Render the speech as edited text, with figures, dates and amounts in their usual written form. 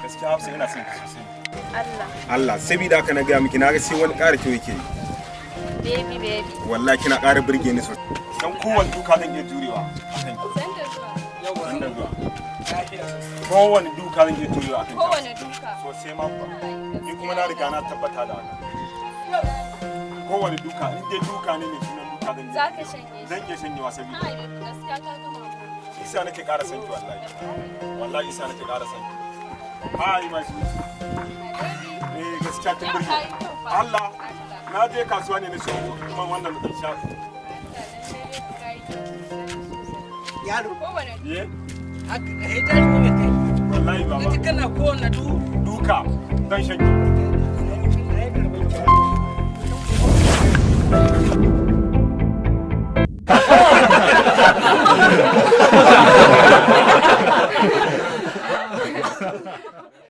Gaskiya Hafsa, ina son ki sosai. Allah. Allah, saboda haka na gaya miki, na ga sai wani ƙara kyau yake yi. Baby, baby. Wallahi kina ƙara burge ni sosai. Dan kowane duka zan iya jurewa akan ki. San da zuwa. San da zuwa. Kowane duka zan iya jurewa akan ki. Kowane duka. Sosai ma kuwa. Ni kuma na riga na tabbata da haka. Kowane duka, in dai duka ne mai sunan duka, zan iya. Za ka shanye shi. Zan iya shanyewa saboda. Ai baby, gaskiya ka gama mu. Isa nake ƙara son ki wallahi. Wallahi isa nake ƙara son ki. Hi, my sweetie. Eh, gaskiya kin Yau burge. ka yi kyau fa. Allah. Na je kasuwa ne na siyo kuma wannan da ɗan sha. Yaro. Kowane Ye? Haka ka kuma kai. Wallahi baba. Kaji kana kowane du Duka zan shanye.